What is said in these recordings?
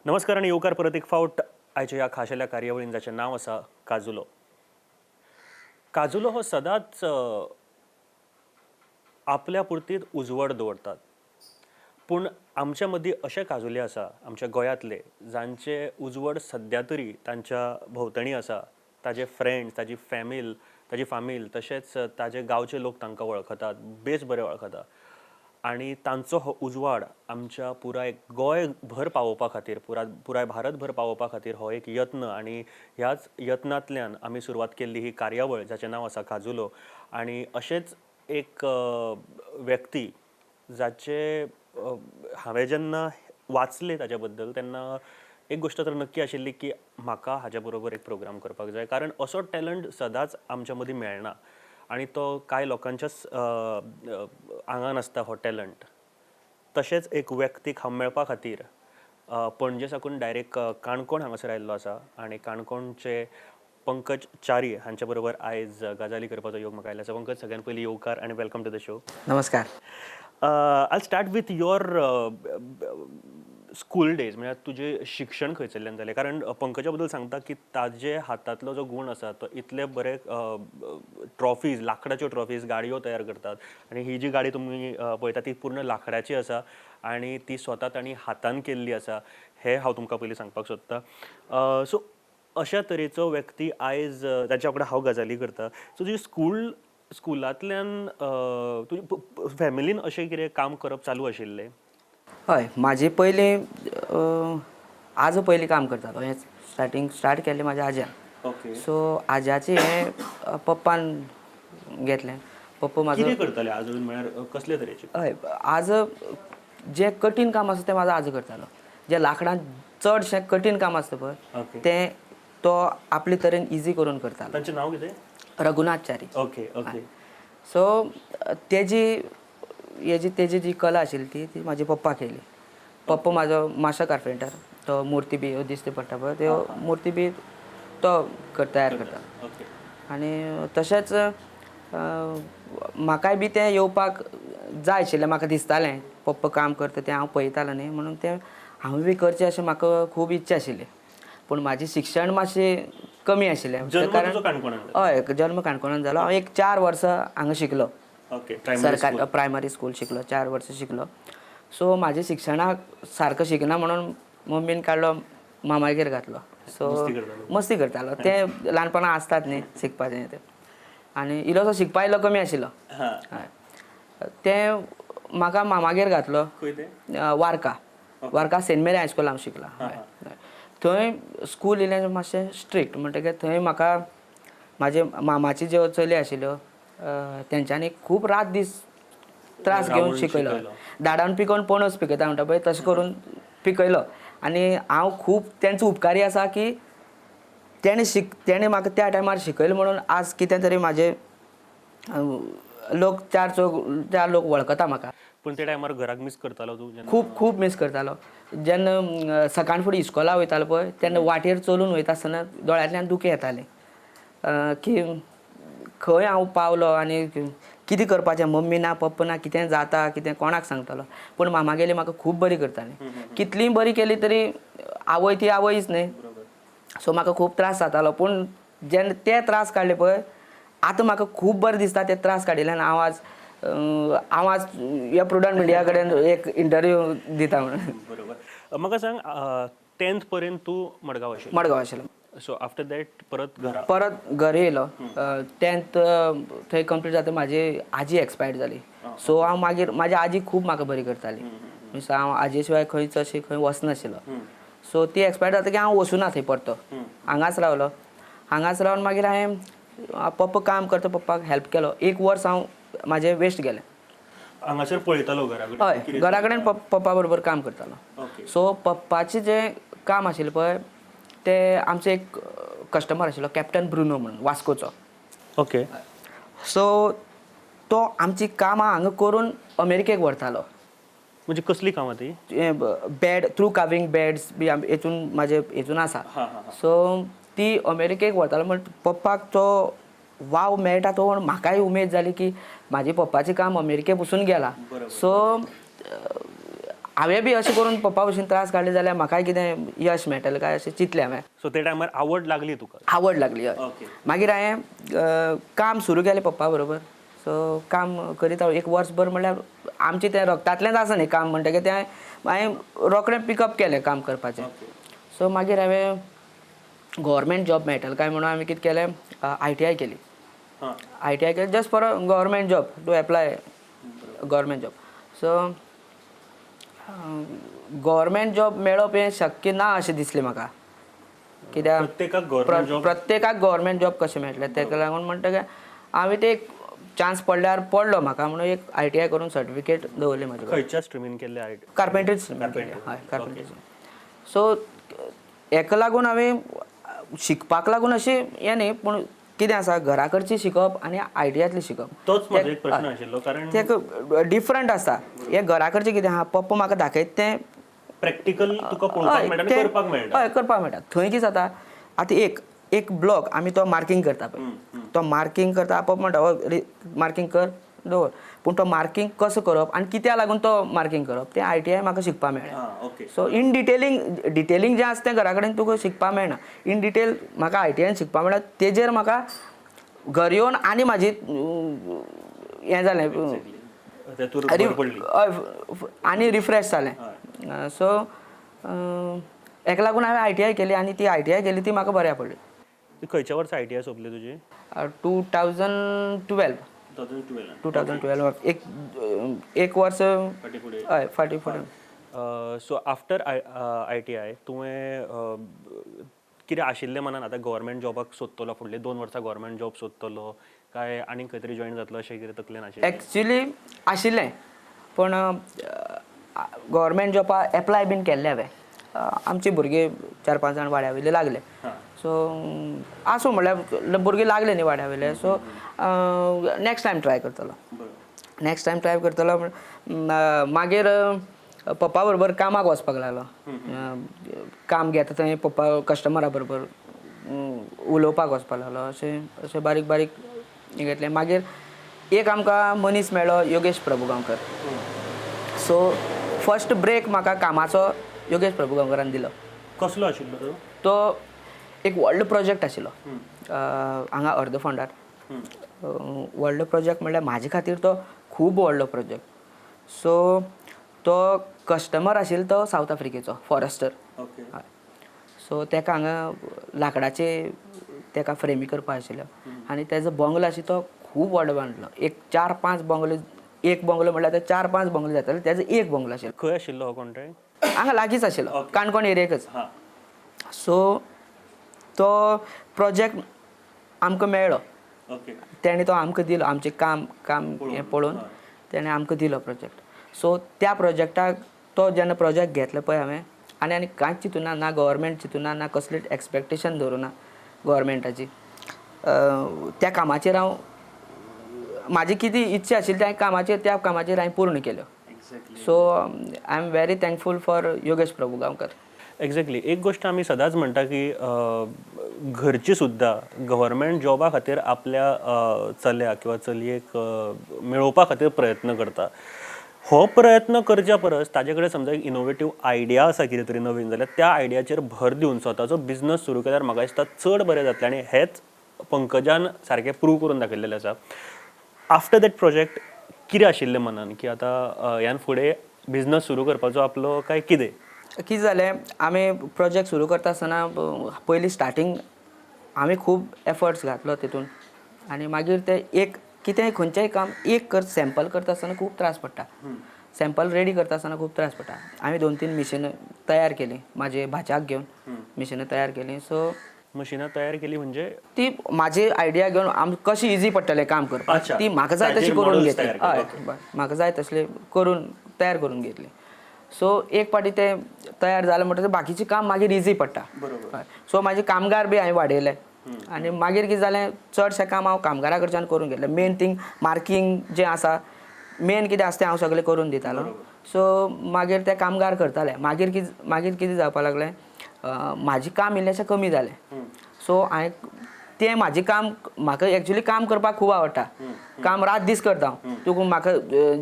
नमस्कार आनी येवकार परत एक फावट आयच्या ह्या खाशेल्या कार्यावळीन, जाचें नांव आसा काजुलो. काजुलो हो सदांच आपल्या पुरतीत उजवाड दवरतात, पूण आमच्या मदीं अशे काजुले आसा आमच्या गोंयांतले, जांचे उजवड सद्या तरी तांच्या भोंवतणी आसा. ताजे फ्रेंड्स, ताजी फॅमिल, ताजी फामील, तशेंच ताजे गांवचे लोक तांकां वळखतात, बेस बरे वळखतात. आनी तांचो हो उजवाड आमच्या पुराय गोंयभर पावोवपा खातीर, पुराय भारतभर पावोवपा खातीर हो एक यत्न. आनी ह्याच यत्नांतल्यान आमी सुरवात केल्ली ही कार्यावळ, जाचें नांव आसा काजुलो. आनी अशेंच एक व्यक्ती जाचे हांवें जेन्ना वाचलें ताच्या बद्दल, तेन्ना एक गोश्ट तर नक्की आशिल्ली की म्हाका हाज्या बरोबर एक प्रोग्राम करपाक जाय, कारण असो टॅलंट सदांच आमच्या मदीं मेळना आनी तो कांय लोकांच्याच आंगान आसता हो टॅलंट. तशेंच एक व्यक्तीक हांव मेळपा खातीर पणजे साकून डायरेक्ट काणकोण हांगासर आयिल्लो आसा आनी काणकोणचे पंकज च्यारी हांच्या बरोबर आयज गजाली करपाचो योग म्हाका आयिल्लो आसा. पंकज, सगळ्यान पयलीं येवकार आनी welcome to the show. नमस्कार. I start with your school days, म्हळ्यार तुजें शिक्षण खंयसरल्यान जालें? कारण पंकजा बद्दल सांगता की ताजे हातांतलो जो गूण आसा, तो इतले बरे ट्रॉफीज, लांकडाच्यो ट्रॉफीज, गाडयो तयार करतात. आनी ही जी गाडी तुमी पळयता, ती पूर्ण लांकडाची आसा आनी ती स्वता तांणी हातान केल्ली आसा, हें हांव तुमकां पयलीं सांगपाक सोदतां. सो अशा तरेचो व्यक्ती आयज ताच्या वांगडा हांव गजाली करता. सो तुजी स्कुलांतल्यान, तुजी फॅमिलीन अशें कितें काम करप चालू आशिल्लें? हय, म्हाजी पयलीं आजो पयलीं काम करतालो. हें स्टार्टींग स्टार्ट केल्लें म्हाज्या आज्यान. सो आज्याचें हें पप्पान घेतलें. पप्पा म्हाजो कितें करताले आजो, म्हळ्यार कसले तरेचे? हय, आजो जें कठीण काम आसा तें म्हाजो आजो करतालो. जें लांकडान चडशें कठीण काम आसता पळय, तें तो आपले तरेन इजी करून करतालो. तांचें नांव कितें? Raghunath Chari. Okay okay so तेजी हेजी तेजी जी कला आशिल्ली ती ती म्हाज्या पप्पाक येयली. पप्पा म्हाजो मास्टर कार्पेंटर. तो मुर्ती बी ह्यो दिश्टी पडटा पळय, त्यो मुर्ती बी तो तयार करता. आनी तशेंच म्हाकाय बी तें येवपाक जाय आशिल्लें. म्हाका दिसतालें पप्पा काम करता तें हांव पळयतालें न्ही, म्हणून तें हांवें बी करचें अशें म्हाका खूब इच्छा आशिल्ली. पूण म्हाजें शिक्षण मातशें कमी आशिल्लें. जल्म कारण तुजो काणकोणान जालो? हय, जल्म काणकोणान जालो. हांव एक 4 वर्सां हांगा शिकलो. प्रायमरी? सरकारी प्रायमरी स्कूल शिकलो, 4 वर्सां शिकलो. सो म्हाजें शिक्षणाक सारको शिकना म्हणून मम्मीन काडलो, मामागेर घातलो. सो मस्ती करतालो? मस्ती करतालो. तें ल्हानपणां आसतात न्ही शिकपाचें तें. आनी इल्लोसो शिकपा इल्लो कमी आशिल्लो. हय, तें म्हाका मामागेर घातलो. खंय तें? वार्का, वार्का सेंट मेरी हायस्कूल हांव शिकला. हय. थंय स्कूल इल्लें मातशें स्ट्रिक्ट, म्हणटकीर थंय म्हाका म्हाजे मामाची ज्यो चली आशिल्ल्यो, तेंच्यांनी खूब रात दीस त्रास घेवन रावून शिकयलो. शिकयलो. दाडान पिकोवन पणस पिकयता म्हणटा पळय, तशें करून पिकयलो. आनी हांव खूब तेंचो उपकारी आसा की तेणें म्हाका त्या टायमार शिकयलें म्हणून आज कितें तरी म्हाजें लोक चार चौग चार लोक वळखता म्हाका. पूण त्या टायमार घराक मिस करतालो तूं जेन्ना? खूब खूब मिस करतालो. जेन्ना सकाळ फुडें इस्कोला वयतालो पळय, तेन्ना वाटेर चलून वयता आसतना दोळ्यांतल्यान दुकां येतालीं की खंय हांव पावलो आनी कितें करपाचें? मम्मी ना, पप्पा ना, कितें जाता, कितें कोणाक सांगतलो? पूण मामागेली म्हाका खूब बरी करताली. कितलीय बरी केली तरी आवय ती आवयच न्ही. सो म्हाका खूब त्रास जातालो, पूण जेन्ना ते त्रास काडले पळय, आतां म्हाका खूब बरें दिसता. ते त्रास काडिल्ल्यान हांव आज ह्या प्रुडंट मिडिया कडेन एक इंटरव्यू दिता म्हणून. बरोबर. म्हाका सांग, 10th पर्यंत तूं मडगांव आशिल्लो? मडगांव आशिल्लो. सो आफ्टर that परत घरा? परत घरा येयलो. 10th थंय कंप्लीट जाता म्हाजी आजी एक्सपायर्ड जाली. सो हांव मागीर, म्हाजी आजी खूब म्हाका बरी करताली, मिन्स हांव आजे शिवाय खंयच अशें खंय वचनाशिल्लो. सो ती एक्सपायर्ड जातकीर हांव वचूना थंय परतो, हांगाच रावलो. हांगाच रावन मागीर हांवें पप्पा काम करता, पप्पाक हेल्प केलो. एक वर्स हांव म्हाजें वेस्ट गेलें. हांगासर पळयतालो घरा कडेन? हय, घरा कडेन पप्पा बरोबर काम करतालो. सो पप्पाचें जें काम आशिल्लें पळय, तें आमचो एक कस्टमर आशिल्लो कॅप्टन ब्रुनो म्हणून वास्कोचो. सो तो आमची कामां हांगा करून अमेरिकेक व्हरतालो. म्हणजे कसली कामां ती? बेड, थ्रू कार्विंग बेड्स बी हेतून म्हाजे हेतून आसा. हा, हा, हा. सो ती अमेरिकेक व्हरतालो म्हण पप्पाक तो वाव मेळटा तो म्हण म्हाकाय उमेद जाली की म्हाजे पप्पाचें काम अमेरिके पसून गेलां. सो हांवें बी अशें करून पप्पा भशेन त्रास काडले जाल्यार म्हाकाय कितें यश मेळटलें काय अशें चिंतलें हांवें. सो ते टायमार आवड लागली तुका? आवड लागली, हय. मागीर हांवें काम सुरू केलें पप्पा बरोबर. सो काम करीत हांव एक वर्सभर, म्हणल्यार आमचें तें रक्तांतलेंच आसा न्ही काम, म्हणटकीर तें हांवें रोखडें पिकअप केलें काम करपाचें. सो मागीर हांवें गव्हर्मेंट जॉब मेळटलो काय म्हणून हांवें कितें केलें, ITI केली. ITI केली just for a government job, to apply government job. So government job मेळप हें शक्य ना अशें दिसलें म्हाका, कित्याक प्रत्येकाक गव्हर्मेंट जॉब, प्रत्येकाक गव्हर्मेंट जॉब कशें मेळटलें. ताका लागून म्हणटकीर हांवें ते एक चान्स पडल्यार पडलो म्हाका म्हणून एक ITI करून सर्टिफिकेट दवरली म्हाजे कडेन. खंयच्या स्ट्रिमीन केल्ले I carpentry? हय, कार्पेंट्री. सो हेका लागून हांवें शिकपाक लागून अशें हें न्ही, पूण कितें आसा, घरा कडचें शिकप आनी आयटीआयतलें शिकप, तोच म्हजो एक प्रश्न आशिल्लो, कारण तें डिफरंट आसता. हें घरा कडचें कितें आहा, पप्पा म्हाका दाखयता तें प्रॅक्टिकल तुका पळोवपाक मेळटा आनी करपाक मेळटा. हय, करपाक मेळटा. थंय कितें जाता, आतां एक एक ब्लॉक आमी तो मार्कींग करता पळय, तो मार्कींग करता, पप्पा म्हणटा हो मार्कींग कर दवर, पूण तो मार्कींग कसो करप आनी कित्याक लागून तो मार्कींग करप तें ITI म्हाका शिकपाक मेळ्ळें. सो इन डिटेलिंग जें आसा तें घरा कडेन तुका शिकपाक मेळना. इन डिटेल म्हाका ITI शिकपाक मेळ्ळें, तेजेर म्हाका घर येवन आनी म्हाजी हें जालें, आनी रिफ्रेश जालें. सो हेका लागून हांवें ITI केली आनी ती ITI केली ती म्हाका बऱ्याक पडली. खंयच्या वर्सा ITI सोंपली तुजी? 2012. 2012, एक वर्स हय फाटीं फुडें. सो आफ्टर ITI तुवें कितें आशिल्लें मनान, आतां गव्हर्मेंट जॉबाक सोदतलो, फुडले 2 वर्सां गव्हर्मेंट जॉब सोदतलो काय आनीक खंय तरी जॉयन जातलो अशें कितें तकलेन आशिल्लें? एक्चुली आशिल्लें, पूण गव्हर्मेंट जॉबा एप्लाय बीन केल्लें हांवें. आमचे भुरगे 4-5 जाण वाड्या वयले लागले. सो आसूं, म्हणल्यार भुरगे लागले न्ही वाड्या वयले. सो नेक्स्ट टायम ट्राय करतलो, नेक्स्ट टायम ट्राय करतलो. मागीर पप्पा बरोबर कामाक वचपाक लागलो. काम घेता थंय पप्पा कस्टमरा बरोबर उलोवपाक वचपाक लागलो. अशें अशें बारीक बारीक घेतलें. मागीर एक आमकां मनीस मेळ्ळो, Yogesh Prabhugaonkar. So first break म्हाका कामाचो योगेश प्रभुगांवकरान दिलो. कसलो आशिल्लो तो? तो एक व्हडलो प्रोजेक्ट आशिल्लो हांगा अर्द फोंडार. व्हडलो प्रोजेक्ट म्हणल्यार म्हाजे खातीर तो खूब व्हडलो प्रोजेक्ट. सो तो कस्टमर आशिल्लो तो सावथ आफ्रिकेचो फॉरेस्टर. सो तेका हांगा लांकडाचे तेका फ्रेमी करपा आशिल्ल्यो आनी तेजो बंगलो आशिल्लो तो खूब व्हडलो बांदलो. एक 4-5 बंगलो, एक बंगलो म्हणल्यार ते 4-5 बंगले जाताले, तेजो एक बंगलो आशिल्लो. खंय आशिल्लो हो कॉन्ट्रॅक्ट? हांगा लागींच आशिल्लो, काणकोण एरियेकच. सो तो प्रोजेक्ट आमकां मेळ्ळो, तेणें तो आमकां दिलो, आमचें काम काम हें पळोवन तेणें आमकां दिलो प्रोजेक्ट. सो त्या प्रोजेक्टाक तो जेन्ना प्रोजेक्ट घेतलो पळय हांवें, आनी आनी कांयच चिंतूना, ना गव्हर्मेंट चिंतूना, ना कसलीच एक्सपेक्टेशन धरूना गव्हर्मेंटाची, त्या कामाचेर हांव म्हाजी कितें इच्छा आशिल्ली त्या कामाचेर, त्या कामाचेर हांवें पूर्ण केल्यो. So I am very thankful for Yogesh Prabhugaonkar. Exactly. एक गोश्ट आमी सदांच म्हणटा की घरची सुद्दां गव्हर्मेंट जॉबा खातीर आपल्या चल्याक किंवा चलयेक मेळोवपा खातीर प्रयत्न करता. हो प्रयत्न करच्या परस ताजे कडेन समजा एक इनोवेटीव आयडिया आसा कितें तरी नवीन, जाल्यार त्या आयडियाचेर भर दिवन स्वताचो बिजनस सुरू केल्यार म्हाका दिसता चड बरें जातलें. आनी हेंच पंकजान सारकें प्रूव करून दाखयल्लें आसा. आफ्टर that project कितें आशिल्लें मनान की आतां ह्यान फुडें बिजनस सुरू करपाचो आपलो काय कितें? कितें जालें, आमी प्रोजेक्ट सुरू करता आसतना पयलीं स्टार्टींग आमी खूब एफर्ट्स घातलो तितून, आनी मागीर ते एक कितेंय खंयचेंय काम एक कर सॅम्पल करता आसतना खूब त्रास पडटा, सॅम्पल रेडी करता आसतना खूब त्रास पडटा. आमी 2-3 मिशिनां तयार केलीं, म्हाजे भाच्याक घेवन मिशिनां तयार केलीं. सो मशिनां तयार केली म्हणजे ती म्हाजी आयडिया घेवन आमकां कशी इजी पडटलें काम करपाक, ती म्हाका जाय तशी करून घेतली. हय, म्हाका जाय तसले करून तयार करून घेतली. सो एक पाटी ते तयार जालें म्हणटकीर बाकीचें काम मागीर इजी पडटा. सो म्हाजे कामगार बी हांवें वाडयले आनी मागीर कितें जालें, चडशें काम हांव कामगारा कडच्यान करून घेतलें. मेन थींग मार्कींग जें आसा, मेन कितें आसा तें हांव सगळें करून दितालो. सो मागीर ते कामगार करताले. मागीर कितें जावपाक लागलें, म्हाजें काम इल्लेंशें कमी जालें. सो हांवें तें म्हाजें काम, म्हाका एक्चुली काम करपाक खूब आवडटा, काम रात दीस करता हांव. तुका म्हाका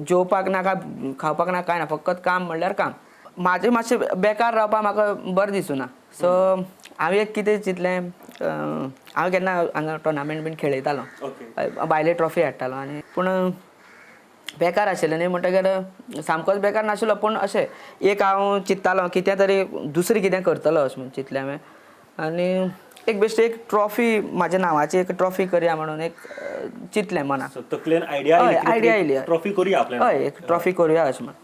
जेवपाक नाका, खावपाक ना, कांय ना, फकत काम म्हणल्यार काम. म्हाजें मातशें बेकार रावपा म्हाका बरें दिसुना. सो हांवें एक कितें चिंतलें, हांव केन्ना हांगा टोर्नामेंट बीन खेळयतालो, भायले ट्रॉफी हाडटालो. आनी पूण बेकार आशिल्लें न्ही म्हणटकीर सामकोच बेकार नाशिल्लो, पूण अशें एक हांव चिंत्तालो कितें तरी दुसरें कितें करतलो अशें म्हूण चिंतलें हांवें. आनी एक बेश्टी एक ट्रॉफी म्हाज्या नांवाची एक ट्रॉफी करया म्हणून एक चिंतलें मनाक. सो तकलेन आयडिया हय, आयडिया आयली. ट्रॉफी करूया आपल्या. हय, एक ट्रॉफी करूया अशें म्हण.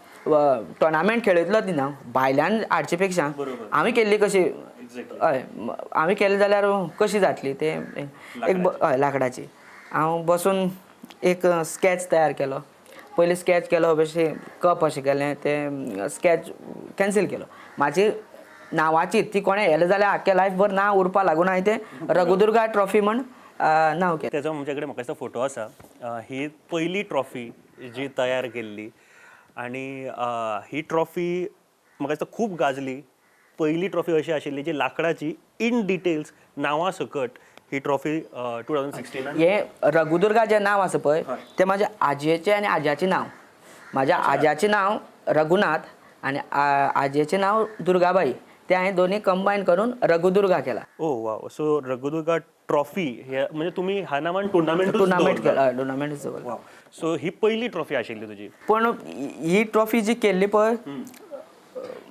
टोर्नामेंट खेळयतलो ती ना भायल्यान हाडचे पेक्षा आमी केल्ली कशी, हय आमी केली जाल्यार कशी जातली ते एक, हय लांकडाची. हांव बसून एक स्कॅच तयार केलो. पयलीं स्कॅच केलो, बेश्टे कप अशें केलें, तें स्कॅच कॅन्सील केलो. म्हाजी नांवाची ती कोणें हेलें जाल्यार आख्खें लायफ भर नांव उरपा लागून हांवें तें रघुदुर्गा ट्रॉफी म्हण नांव केलें. तेजो आमचे कडेन म्हाका दिसता फोटो आसा. ही पयली ट्रॉफी जी तयार केल्ली आनी ही ट्रॉफी म्हाका दिसता खूब गाजली. पयली ट्रॉफी अशी आशिल्ली जी लांकडाची इन डिटेल्स नांवां सकट ही ट्रॉफी 2016. हें रघुदुर्गा जें नांव आसा पळय तें म्हाज्या आजयेचें आनी आज्याचें नांव. म्हाज्या आज्याचें नांव रघुनाथ आनी आजयेचें नांव दुर्गाबाई, तें हांवें दोनूय कंबायन करून रघुदुर्गा केला. ओ वाव. सो रघुदुर्गा ट्रॉफी हे म्हणजे तुमी ह्या नांवान टुर्नामेंट टुर्नामेंट केला, टुर्नामेंट दवरला. सो ही पयली ट्रॉफी आशिल्ली तुजी. पूण ही ट्रॉफी जी केल्ली पळय,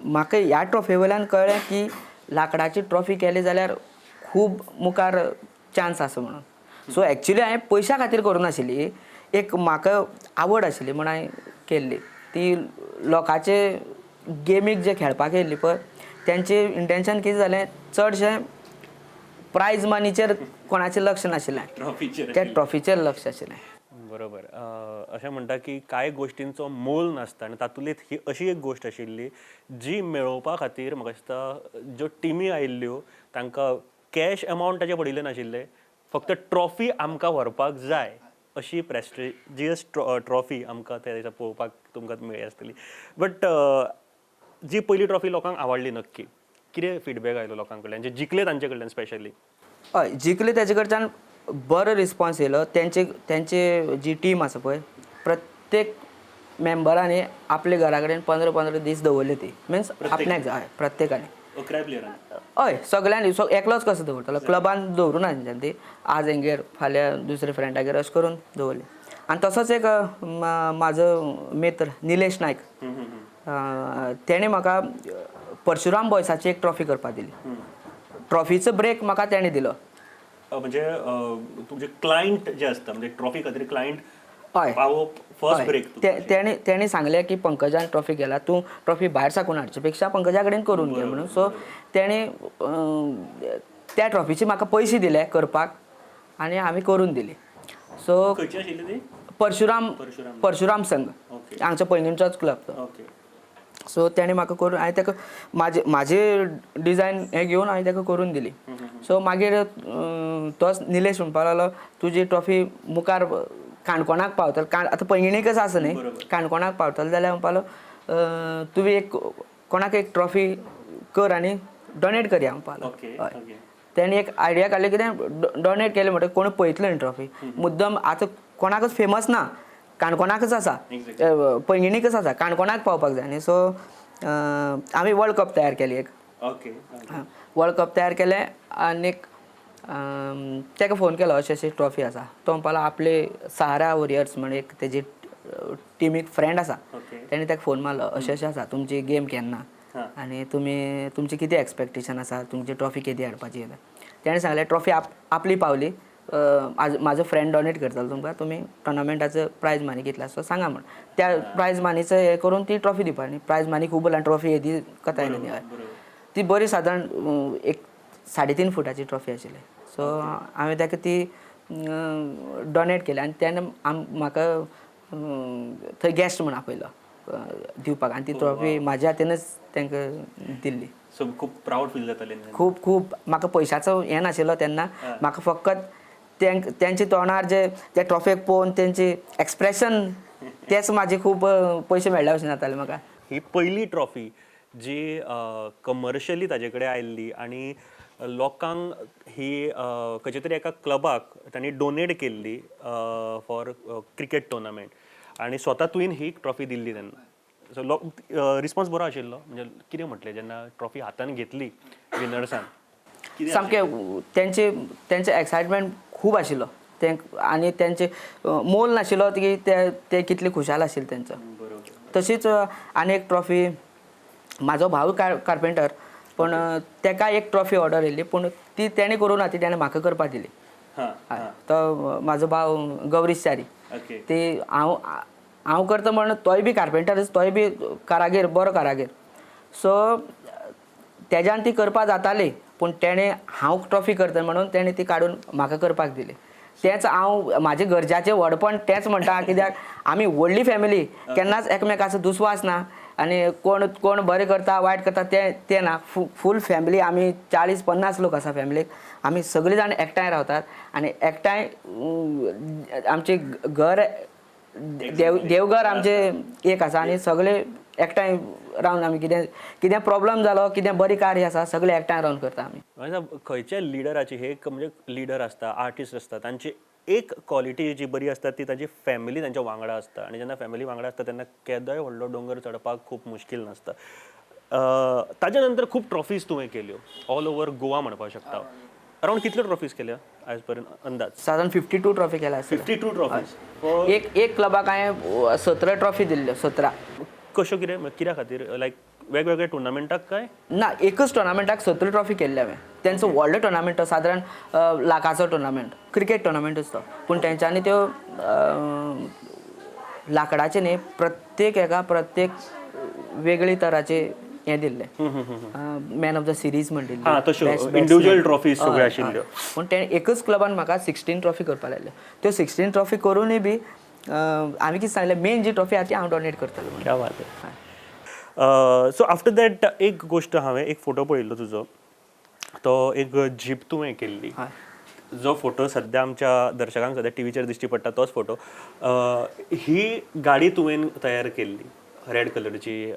म्हाका ह्या ट्रॉफी वयल्यान कळ्ळें की लांकडाची ट्रॉफी केली जाल्यार खूब मुखार चान्स आसा म्हणून. सो एक्चुली हांवें पयशां खातीर करूं नाशिल्ली, एक म्हाका आवड आशिल्ली म्हूण हांवें केल्ली. ती लोकांचे गेमीक जे खेळपाक येयल्ली पळय तेंचें इंटेंशन कितें जालें, चडशें प्रायज मनीचेर कोणाचें लक्ष नाशिल्लें, ट्रॉफीचेर, त्या ट्रॉफीचेर लक्ष आशिल्लें. बरोबर. अशें म्हणटा की कांय गोश्टींचो मोल नासता आनी तातूंतलीच ही अशी एक गोश्ट आशिल्ली जी मेळोवपा खातीर म्हाका दिसता ज्यो टिमी आयिल्ल्यो तांकां कॅश अमावंट ताचें पडिल्लें नाशिल्लें, फक्त ट्रॉफी आमकां व्हरपाक जाय अशी प्रेस्टिजियस ट्रॉफी आमकां त्या दिसा पळोवपाक तुमकां मेळ्ळी आसतली. बट जी पयली ट्रॉफी लोकांक आवडली नक्की, कितें फिडबॅक आयलो लोकां कडल्यान जे जिखले तांचे कडल्यान स्पेशली? हय, जिखले ताजे कडच्यान बरो रिस्पोन्स येयलो. तेंचे तेंचे जी टीम आसा पळय प्रत्येक मेंबरांनी आपल्या घरा कडेन 15-15 दीस दवरली ती, मिन्स आपल्याक जाय प्रत्येकान. 11 प्लेयरांनी? हय, सगळ्यांनी. सो एकलोच कसो दवरतलो, क्लबान दवरूं ना तेंच्यांनी ती, आज हेंगेर फाल्यां दुसरे फ्रेंडागेर अशें करून दवरली. आनी तसोच एक म्हाजो मित्र निलेश नायक, तेणें म्हाका परशुराम बॉयसाची एक ट्रॉफी करपाक दिली. ट्रॉफीचो ब्रेक म्हाका तेणें दिलो. म्हणजे तुमचे क्लायंट जे आसता म्हणजे ट्रॉफी खातीर क्लायंट हय पावोवप फर्स्ट ब्रेक तेणें तेणें सांगलें की पंकजान ट्रॉफी केला, तूं ट्रॉफी भायर साकून हाडचे पेक्षा पंकजा कडेन करून घे म्हणून. सो तेणें त्या ट्रॉफीचे म्हाका पयशे दिले करपाक आनी आमी करून दिली. सो खंयची आशिल्ली ती? परशुराम, परशुराम संघ, हांगचो पैंगीणचोच क्लब तो. सो तेणें म्हाका करून हांवें ताका म्हाजे म्हाजे डिजायन हें घेवन हांवें ताका करून दिली. सो मागीर तोच निलेश म्हणपाक लागलो तुजी ट्रॉफी मुखार काणकोणाक पावतलो, आतां पैंगिणीकच आसा न्ही, काणकोणाक पावतलो जाल्यार म्हणपाक लागलो तुवें एक कोणाक एक ट्रॉफी कर आनी डोनेट करया म्हणपाक लागलो. हय, तेणें एक आयडिया काडली कितें डोनेट केलें म्हणटकीर कोण पळयतलो न्ही ट्रॉफी, मुद्दम आतां कोणाकच फेमस ना, काणकोणाकच आसा, पैंगिणीकच आसा, काणकोणाक पावपाक जाय न्ही. सो आमी वर्ल्ड कप तयार केली एक, वर्ल्ड कप तयार केलें आनीक ताका फोन केलो अशें अशी ट्रॉफी आसा. तो म्हणपाक लागलो आपले सहारा वॉरियर्स म्हण एक तेजी टिमीक फ्रेंड आसा, तेणें ताका फोन मारलो अशें अशें आसा तुमची गेम केन्ना आनी तुमी तुमचें कितें एक्सपेक्टेशन आसा, तुमची ट्रॉफी केदी हाडपाची. तेणें सांगलें ट्रॉफी आपली पावली, म्हाजो फ्रेंड डोनेट करतलो तुमकां, तुमी टोर्नामेंटाचो प्रायज मनी कितलो आसा सांगा म्हण. त्या प्रायज मनीचो हें करून ती ट्रॉफी दिवपा न्ही, प्रायज मनी खूब ल्हान ट्रॉफी येदी कथा न्ही, ती बरी सादारण एक 3.5 फुटाची ट्रॉफी आशिल्ली. सो हांवें ताका ती डोनेट केली आनी तेणें म्हाका थंय गेस्ट म्हूण आपयलो दिवपाक आनी ती ट्रॉफी म्हाज्या हातीनच तांकां दिल्ली. सो खूब प्रावड फील जातालें? खूब खूब. म्हाका पयशाचो हें नाशिल्लो तेन्ना, म्हाका फकत तेंच्या तोंडार जे त्या ट्रॉफीक पळोवन तेंचे एक्सप्रेशन तेच म्हाजे खूब पयशे मेळ्ळ्या भशेन जाताले म्हाका. ही पयली ट्रॉफी जी कमर्शियली ताजे कडेन आयिल्ली आनी लोकांक ही खंयच्या तरी एका क्लबाक तांणी डोनेट केल्ली फॉर क्रिकेट टुर्नामेंट आनी स्वता तुवें ही ट्रॉफी दिल्ली तेन्ना. सो लोक रिस्पॉन्स बरो आशिल्लो, म्हणजे कितें म्हटलें जेन्ना ट्रॉफी हातान घेतली विनर्सान? सामकें तेंचे तेंचे एक्सायटमेंट खूब आशिल्लो ते आनी तेंचे मोल नाशिल्लो की ते ते कितले खुशाल आशिल्ले तेंचो. तशीच आनी एक ट्रॉफी, म्हाजो भाव कार्पेंटर, पूण तेका एक ट्रॉफी ऑर्डर येयल्ली, पूण ती तेणें करूं ना, ती तेणें म्हाका करपाक दिली. तो म्हाजो भाव गौरीश च्यारी, ती हांव हांव करता म्हण तोय बी कार्पेंटरच, तोय बी कारागीर, बरो कारागीर. सो तेज्यान ती करपा जाताली, पूण तेणें हांव ट्रॉफी करता म्हणून तेणें ती काडून म्हाका करपाक दिली. तेंच हांव म्हाजे घरच्याचें व्हडपण तेंच म्हणटा, कित्याक आमी व्हडली फॅमिली, केन्नाच एकमेकाचो दुस्वास ना आनी कोण कोण बरें करता वायट करता तें तें ना. फूल फॅमिली आमी 40-50 लोक आसा फॅमिलीक, आमी सगळीं जाण एकठांय रावतात आनी एकठांय आमचें घर देवघर आमचें एक आसा आनी सगळे एकठांय रावन आमी कितें कितें प्रॉब्लम जालो, कितें बरी कार्य आसा, सगळे एकठांय रावन करता आमी. खंयच्या लिडराची हे एक म्हणजे लिडर आसता, आर्टिस्ट आसता, तांची एक क्वॉलिटी जी बरी आसता ती तांची फॅमिली तांच्या वांगडा आसता आनी जेन्ना फॅमिली वांगडा आसता तेन्ना केदोय व्हडलो दोंगर चडपाक खूब मुश्कील नासता. ताच्या नंतर खूब ट्रॉफीज तुवें केल्यो ऑल ओवर गोवा म्हणपाक शकता. अरावंड कितल्यो ट्रॉफीज केल्या आयज पर्यंत अंदाज? सादारण 52 ट्रॉफी केल्या. 52 ट्रॉफीज. एक एक क्लबाक हांवें 17 ट्रॉफी दिल्ल्यो, 17. कश्यो कितें कित्या खातीर, लायक वेगवेगळ्या टुर्नामेंटाक काय? ना, एकच टुर्नामेंटाक 17 ट्रॉफी केल्ले हांवें. तेंचो व्हडलो टुर्नामेंट तो सादारण लाखाचो टुर्नामेंट, क्रिकेट टुर्नामेंटूच तो, पूण तेंच्यांनी त्यो लांकडाचे न्ही प्रत्येक हेका प्रत्येक वेगळी तराचे हें दिल्लें, मॅन ऑफ the series म्हण दिल्ली, इंडिविज्युअल ट्रॉफीज सगळ्यो आशिल्ल्यो. पूण तेणें एकच क्लबान म्हाका 16 ट्रॉफी करपाक लायल्यो. त्यो 16 ट्रॉफी करूनय बी हांवें कितें सांगलें, मेन जी ट्रॉफी आसा ती हांव डोनेट करतलो. क्या बात है. सो आफ्टर that एक गोश्ट हांवें एक फोटो पळयल्लो तुजो, तो एक जीप तुवें केल्ली, जो फोटो सद्या आमच्या दर्शकांक सद्या टीव्हीचेर दिश्टी पडटा तोच फोटो. ही गाडी तुवें तयार केल्ली, रेड कलरची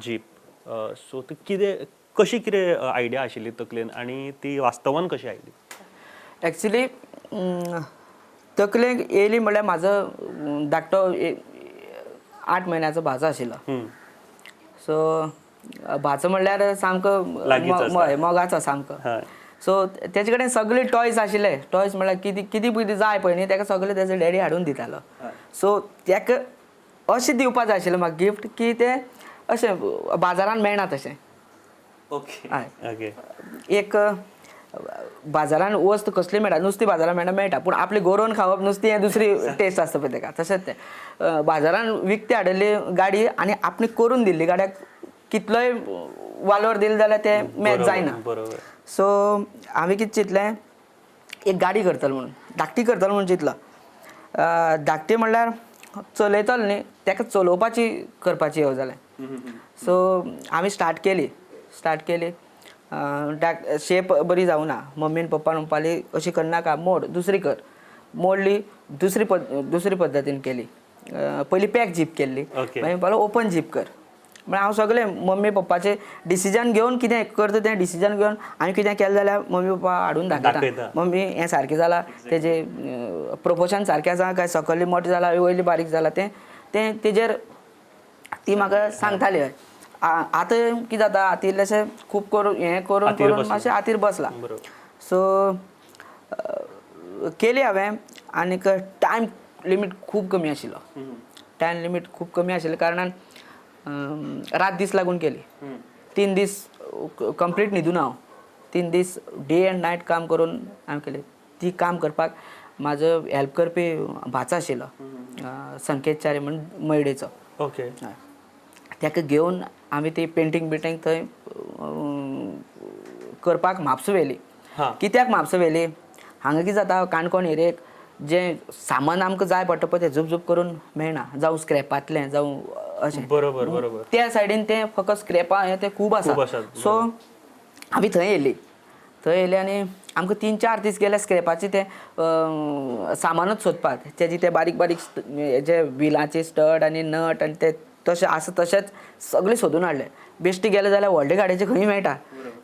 जीप. सो ती कितें कशी कितें आयडिया आशिल्ली तकलेन आनी ती वास्तवान कशी आयली? एक्चुली तकलेक येयली म्हणल्यार म्हाजो धाकटो 8 म्हयन्याचो भाचो आशिल्लो. सो भाचो म्हणल्यार सामको मोगाचो सामको. सो तेजे कडेन सगळे टॉयज आशिल्ले, टॉयज म्हणल्यार कितें कितें पयलीं जाय पळय न्ही तेका सगळें तेजो डॅडी हाडून दितालो. सो तेका अशें दिवपा जाय आशिल्लें म्हाका गिफ्ट की तें अशें बाजारान मेळना तशें. ओके. एक बाजारान वस्त कसली मेळटा, नुस्तें बाजारान मेळटा मेळटा, पूण आपलें गोरोवन खावप नुस्तें हें दुसरी टेस्ट आसता पळय तेका. तशेंच तें बाजारान विकतें हाडिल्ली गाडी आनी आपणें करून दिल्ली गाडयाक कितलोय वालोर दिलो जाल्यार तें मॅच जायना. सो हांवें कितें चिंतलें, एक गाडी करतलो म्हणून, धाकटी करतलो म्हणून चिंतलो. धाकटी म्हणल्यार चलयतलो न्ही तेका चलोवपाची करपाची येवजलें. सो आमी स्टार्ट केली, स्टार्ट केली, शेप बरी जावना. मम्मीन पप्पान म्हणपाली अशी करनाका, मोड दुसरी कर. मोडली, दुसरी दुसरी पद्दतीन केली. पयली पॅक जीप केल्ली, मागीर म्हणपालो ओपन जीप कर. म्हळ्यार हांव सगळें मम्मी पप्पाचें डिसिजन घेवन कितें करता तें डिसिजन घेवन हांवें कितें केलें जाल्यार मम्मी पप्पा हाडून दाखयता, मम्मी हें सारकें जालां, तेजें प्रोपोर्शन सारकें आसा काय सकयली मोटें जालां वयली बारीक जालां तें तें तेजेर ती म्हाका सांगताली. आतां कितें जाता, आतां इल्लेशें खूब करून हें करून करून मातशें हातीर बसलां. सो केली हांवें आनीक टायम लिमीट खूब कमी आशिल्लो. टायम लिमीट खूब कमी आशिल्ल्या कारणान रात दीस लागून केली. 3 दीस कंप्लीट न्हिदून हांव 3 दीस डे अँड नायट काम करून हांवें केली. ती काम करपाक म्हाजो हेल्प करपी भाचो आशिल्लो, संकेत च्यारी म्हण मयडेचो. ओके. ताका घेवन आमी ती पेंटींग बिंटींग थंय करपाक म्हापसा व्हेली. कित्याक म्हापसा व्हेली, हांगा कितें जाता, काणकोण एरियेक जें सामान आमकां जाय पडटा पळय तें झुपझूप करून मेळना, जावं स्क्रॅपांतलें जावं अशें. बरोबर बरोबर. त्या सायडीन तें फकत स्क्रॅपां हें तें खूब आसा. सो आमी थंय येयली, थंय येयली आनी आमकां 3-4 दीस गेले स्क्रॅपाचें तें सामानूच सोदपाक. तेजे ते बारीक बारीक जे विलाचे स्टड आनी नट आनी ते तशें आसा तशेंच सगळें सोदून हाडलें. बेश्टी गेले जाल्यार व्हडले गाडयेचे खंय मेळटा,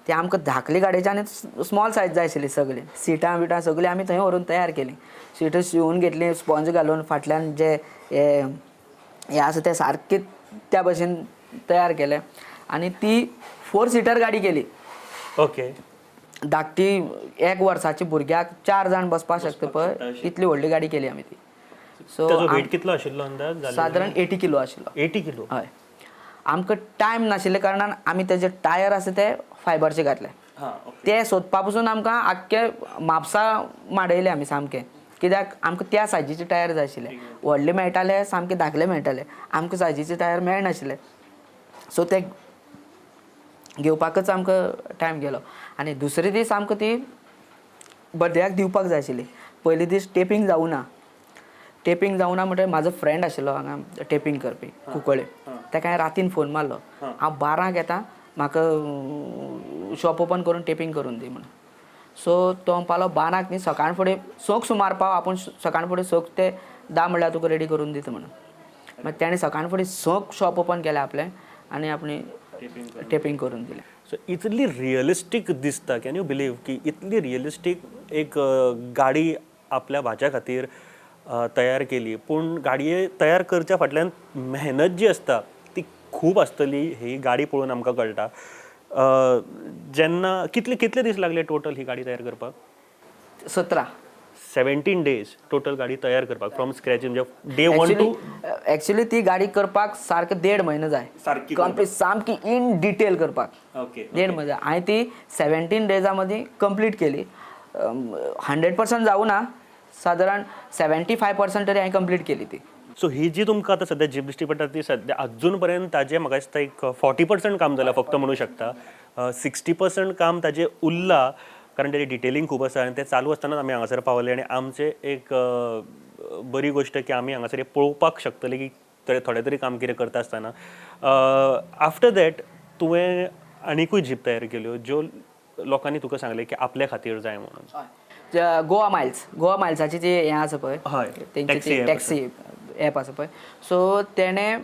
ते आमकां धाकले गाडयेचे आनी स्मॉल सायज जाय आशिल्ली. सगळीं सिटां बिटां सगळीं आमी थंय व्हरून तयार केलीं. सिटां शिंवून घेतलीं, स्पॉन्ज घालून फाटल्यान जे हे आसा ते सारकें त्या भशेन तयार केलें आनी ती 4 सिटर गाडी केली. ओके. धाकटी 1 वर्साची भुरग्याक 4 जाण बसपाक शकता पळय इतली व्हडली गाडी केली आमी ती. सो ताजो वेट कितलो आशिल्लो अंदाज? सादारण 80 किलो आशिल्लो. 80 किलो? हय. आमकां टायम नाशिल्ल्या कारणान आमी तेजे टायर आसा ते फायबरचे घातले. ते सोदपा पसून आमकां आख्खे म्हापसा माडयले आमी सामके, कित्याक आमकां त्या सायजीचे टायर जाय आशिल्ले. व्हडले मेळटाले, सामके धाकले मेळटाले, आमकां सायजीचे टायर मेळनाशिल्ले. सो ते घेवपाकच आमकां टायम गेलो. आनी दुसरे दीस आमकां ती बर्थडेयाक दिवपाक जाय आशिल्ली. पयले दीस टेपींग जावना. टेपींग जावना म्हणटकीर म्हाजो फ्रेंड आशिल्लो हांगा टेपींग करपी कुंकळे, ताका हांवें रातीन फोन मारलो, हांव 12 येता, म्हाका शॉप ओपन करून टेपींग करून दी म्हणून. सो तो म्हणपालो 12 न्ही, सकाळ फुडें 6 सुमार पाव, आपूण सकाळ फुडें 6 ते 10 म्हणल्यार तुका रेडी करून दिता म्हणून. मागीर तेणें सकाळ फुडें 6 शॉप ओपन केलें आपलें आनी आपणे टेपींग करून दिलें. सो इतली रियलिस्टीक दिसता, can you believe की इतली रियलिस्टीक एक गाडी आपल्या भाज्या खातीर तयार केली. पूण गाडये तयार करच्या फाटल्यान मेहनत जी आसता ती खूब आसतली ही गाडी पळोवन आमकां कळटा. जेन्ना कितले कितले दीस लागले टोटल ही गाडी तयार करपाक? 17 डेज टोटल गाडी तयार करपाक फ्रॉम स्क्रॅच, म्हणजे डे 1 टू. एक्चुअली ती गाडी करपाक सारकें 1.5 म्हयनो जाय, सारकी कंप्लीट सामकी इन डिटेल करपाक. ओके. 1.5 म्हयनो जाय. हांवें ती 17 डेजा मदीं कंप्लीट केली. 100% जावं ना, सादारण 75% तरी हांवें कंप्लीट केली ती. सो ही जी तुमकां आतां सद्या जीप दिश्टी पडटा ती सद्या अजून पर्यंत ताजें म्हाका दिसता एक 40% काम जालां फक्त म्हणूं शकता. 60% काम ताजें उरलां, कारण ताजें डिटेलिंग खूब आसा आनी तें चालू आसतनाच आमी हांगासर पावले. आनी आमचें एक बरी गोश्ट की आमी हांगासर पळोवपाक शकतले की थोडे तरी काम कितें करता आसतना. आफ्टर that तुवें आनिकूय जीप तयार केल्यो ज्यो लोकांनी तुका सांगलें की आपल्या खातीर जाय म्हणून. गोवा मायल्स, गोवा मायल्साची जी हें आसा पळय, तेंची ती टॅक्सी एप आसा पळय, सो तेणें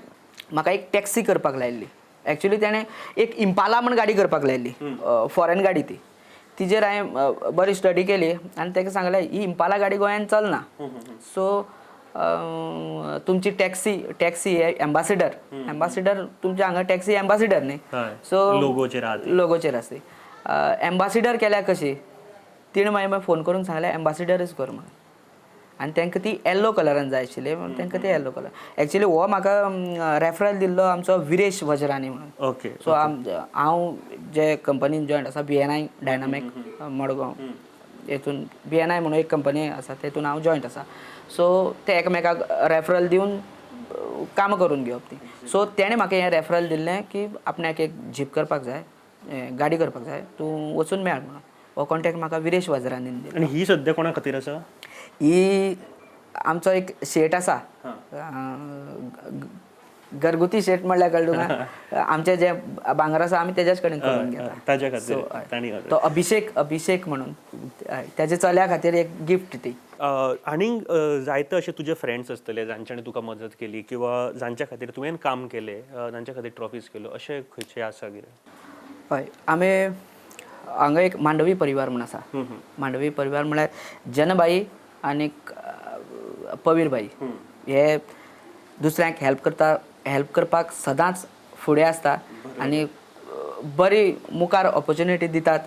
म्हाका एक टॅक्सी करपाक लायिल्ली. एक्चुअली तेणें एक इम्पाला म्हण गाडी करपाक लायिल्ली, फॉरेन गाडी ती. तिजेर हांवें बरी स्टडी केली आनी ताका सांगलें ही इम्पाला गाडी गोंयांत चलना, सो तुमची टॅक्सी टॅक्सी एम्बासिडर, एम्बासिडर तुमच्या हांगा टॅक्सी एम्बासिडर न्ही, सो लोगोचेर आसता. एम्बासिडर केल्या कशी, तिणें मागीर फोन करून सांगलें एम्बासिडरच कर म्हणून. आनी तांकां ती येल्लो कलरान जाय आशिल्ली म्हणून तांकां ती येल्लो कलर. एक्चुअली हो म्हाका रेफरल दिल्लो आमचो विरेश वजरानी म्हणून. ओके. सो हांव जे कंपनीन जॉयंट आसा BNI dynamic Madgaon, हेतून BNI म्हणून एक कंपनी आसा, तेतून हांव जॉयंट आसा. सो ते एकामेकाक रेफरल दिवन कामां करून घेवप ती. सो तेणें म्हाका हें रेफरल दिल्लें की आपणाक एक जीप करपाक जाय, गाडी करपाक जाय, तूं वचून मेळ म्हणून. हो कॉन्टेक्ट म्हाका विरेश वजरानीन दिलो. आनी ही सद्या कोणा खातीर आसा? ही आमचो एक शेट आसा, घरगुती शेट म्हणल्यार कळ्ळें तुका, आमचे जे भांगर आसा आमी तेज्याच कडेन करून घेता. ताज्या खातीर तो अभिषेक, अभिषेक म्हणून तेज्या चल्या खातीर एक गिफ्ट ती. आनीक जायते अशे तुजे फ्रेंड्स आसतले जांच्यांनी तुका मदत केली किंवा जांच्या खातीर तुवें काम केलें, जांच्या खातीर ट्रॉफीज केल्यो, अशें खंयचे आसा कितें? हय, आमी हांगा एक मांडवी परिवार म्हूण आसा. मांडवी परिवार म्हळ्यार जनबाई आनी पवीरबाई हे दुसऱ्यांक हेल्प करता, हेल्प करपाक सदांच फुडें आसता आनी बरी मुखार ऑपोर्चुनिटी दितात.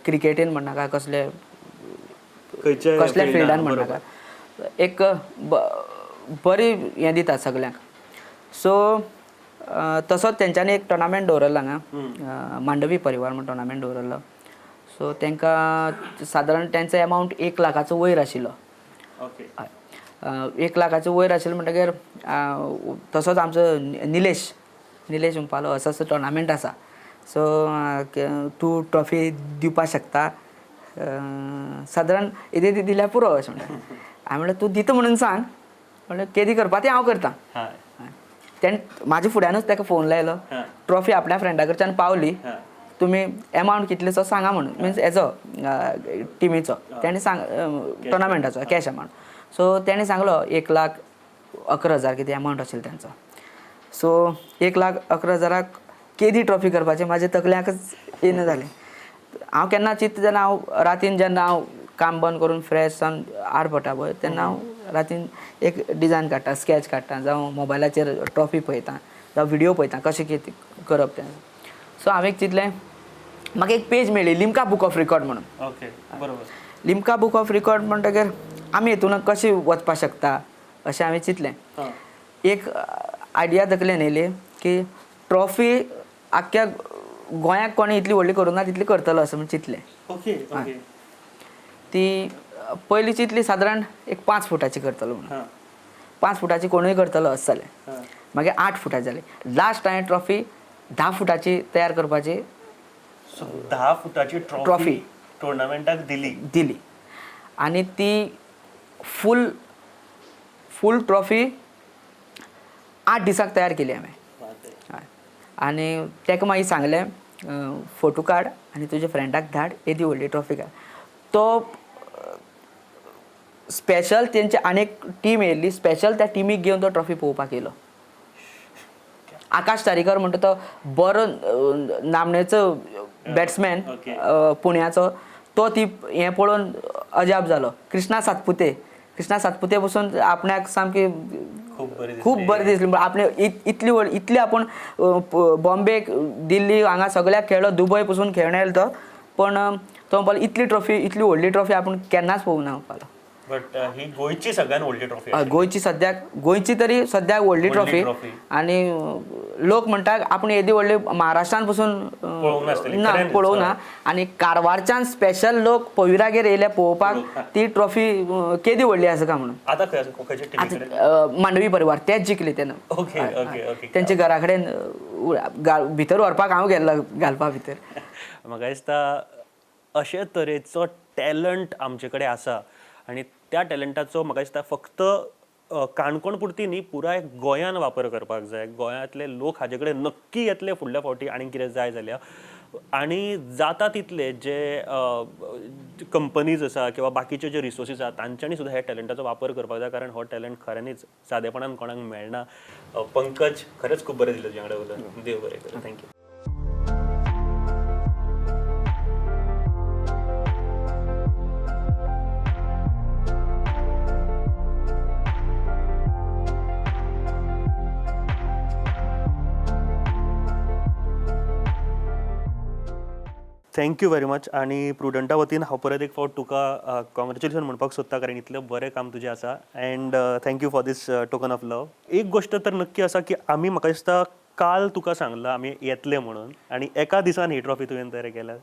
क्रिकेटीन म्हणनाका, कसले कसल्या फिल्डान म्हणनाका, एक बरी हें दितात सगल्यांक. सो तसोच तेंच्यांनी एक टोर्नामेंट दवरलो हांगा, मांडवी परिवार म्हण टोर्नामेंट दवरलो. सो तांकां सादारण तेंचो एमावंट 1 लाखाचो वयर आशिल्लो. 1 लाखाचो वयर आशिल्लो म्हणटकीर तसोच आमचो निलेश, निलेश म्हणपालो असो असो टोर्नामेंट आसा, सो तूं ट्रॉफी दिवपाक शकता, सादारण येदी दिल्यार पुरो अशें म्हणटा. हांवें म्हणलें तूं दिता म्हणून सांग, म्हणलें केदी करपा ती हांव करता. तेणें म्हाज्या फुड्यानूच ताका फोन लायलो, ट्रॉफी आपल्या फ्रेंडा कडच्यान पावली, तुमी एमावंट कितलेसो सांगा म्हणून, मिन्स हेजो टिमीचो तेणें सांग, टोर्नामेंटाचो कॅश अमावंट. सो तेणें सांगलो 1,11,000 कितें अमावंट आशिल्लो तेंचो. सो 1,11,000 केदी ट्रॉफी करपाची म्हाज्या तकल्याकच येना जालें. हांव केन्ना चिंतता जेन्ना हांव रातीन जेन्ना हांव काम बंद करून फ्रेश जावन आड पडटा पळय तेन्ना हांव रातीन एक डिजायन काडटा, स्कॅच काडटा, जावं मोबायलाचेर ट्रॉफी पळयता, जावं व्हिडियो पळयता कशें कितें करप तें. सो हांवें चिंतलें, म्हाका एक पेज मेळ्ळी लिम्का बुक ऑफ रिकॉर्ड म्हणून. ओके, बरोबर. लिम्का बुक ऑफ रिकॉर्ड म्हणटकीर आमी हितून कशें वचपाक शकता अशें हांवें चिंतलें. एक आयडिया तकलेन येयली की ट्रॉफी आख्ख्या गोंयाक कोणें इतली व्हडली करूं ना तितली करतलो अशें म्हण चिंतलें. ओके ओके ती पयली चिंतली सादारण एक 5 फुटाची करतलो म्हणून. 5 फुटाची कोणूय करतलो अशें जालें. मागीर 8 फुटाची जाली. लास्ट हांवें ट्रॉफी 10 फुटाची तयार करपाची. 10 फुटाची ट्रॉफी टुर्नामेंटाक दिली दिली आनी ती फूल फूल ट्रॉफी 8 दिसांक तयार केली हांवें. आनी ताका मागीर सांगलें फोटो काड आनी तुज्या फ्रेंडाक धाड, येदी व्हडली ट्रॉफी काड. तो स्पेशल तेंचे आनी एक टीम येयल्ली, स्पेशल त्या टिमीक घेवन तो ट्रॉफी पळोवपाक येयलो. आकाश तारीकर म्हणटा तो बरो नामनेचो बॅट्समॅन पुण्याचो, तो ती हें पळोवन अजाप जालो. कृष्णा सातपुते, कृष्णा सातपुते पसून आपणाक सामकी खूब बरें दिसलें. आपणे इतली व्हड इतली आपूण बॉम्बे, दिल्ली हांगा सगळ्याक खेळ्ळो, दुबय पसून खेळून आयलो तो, पण तो म्हणपालो इतली ट्रॉफी, इतली व्हडली ट्रॉफी आपूण केन्नाच पळोवंक ना म्हणपालो. बट he गोंयची सगळ्यात व्हडली ट्रॉफी, गोंयची सद्याक, गोंयची तरी सद्याक व्हडली ट्रॉफी. आनी लोक म्हणटा आपूण येदी व्हडली महाराष्ट्रान पसून ना पळोवंक ना, आनी कारवारच्यान स्पेशल लोक पविरागेर येयले पळोवपाक ती ट्रॉफी केदी व्हडली आसा काय म्हणून. आतां मांडवी परिवार तेच जिखले तेन्ना. तेंच्या घरा कडेन भितर व्हरपाक हांव गेल्लो, घालपा भितर. म्हाका दिसता अशे तरेचो टॅलंट आमचे कडेन आसा आनी त्या टॅलंटाचो म्हाका दिसता फक्त काणकोण पुरती न्ही, पुराय गोंयान वापर करपाक जाय. गोंयांतले लोक हाजे कडेन नक्की येतले फुडल्या फावटी आनी कितें जाय जाल्यार. आनी जाता तितले जे कंपनीज आसा किंवा बाकीचे जे रिसोर्सीस आसा तांच्यांनी सुद्दां ह्या टॅलंटाचो वापर करपाक जाय, कारण हो टॅलंट खऱ्यांनीच सादेपणान कोणाक मेळना. पंकज, खरेंच खूब बरें दिसलें तुज्या वांगडा उलोवन. देव बरें करूं. Thank you. Thank you very much. आनी प्रुडंटा वतीन हांव परत एक फावट तुका कॉंग्रेच्युलेशन म्हणपाक सोदता, कारण इतलें बरें काम तुजें आसा. And thank you for this token of love. एक गोश्ट तर नक्की आसा की आमी, म्हाका दिसता काल तुका सांगलां आमी येतले म्हणून, आनी एका दिसान ही ट्रॉफी तुवें तयार केल्या,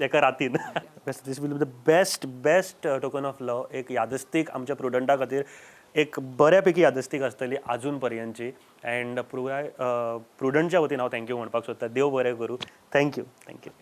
एका रातीन. This will be the best best token of love. एक यादस्तीक आमच्या प्रुडंटा खातीर, एक बऱ्यापैकी यादस्तीक आसतली आजून पर्यंतची. अँड पुराय प्रुडंटच्या वतीन हांव thank you म्हणपाक सोदता. देव बरें करूं. Thank you. Thank you.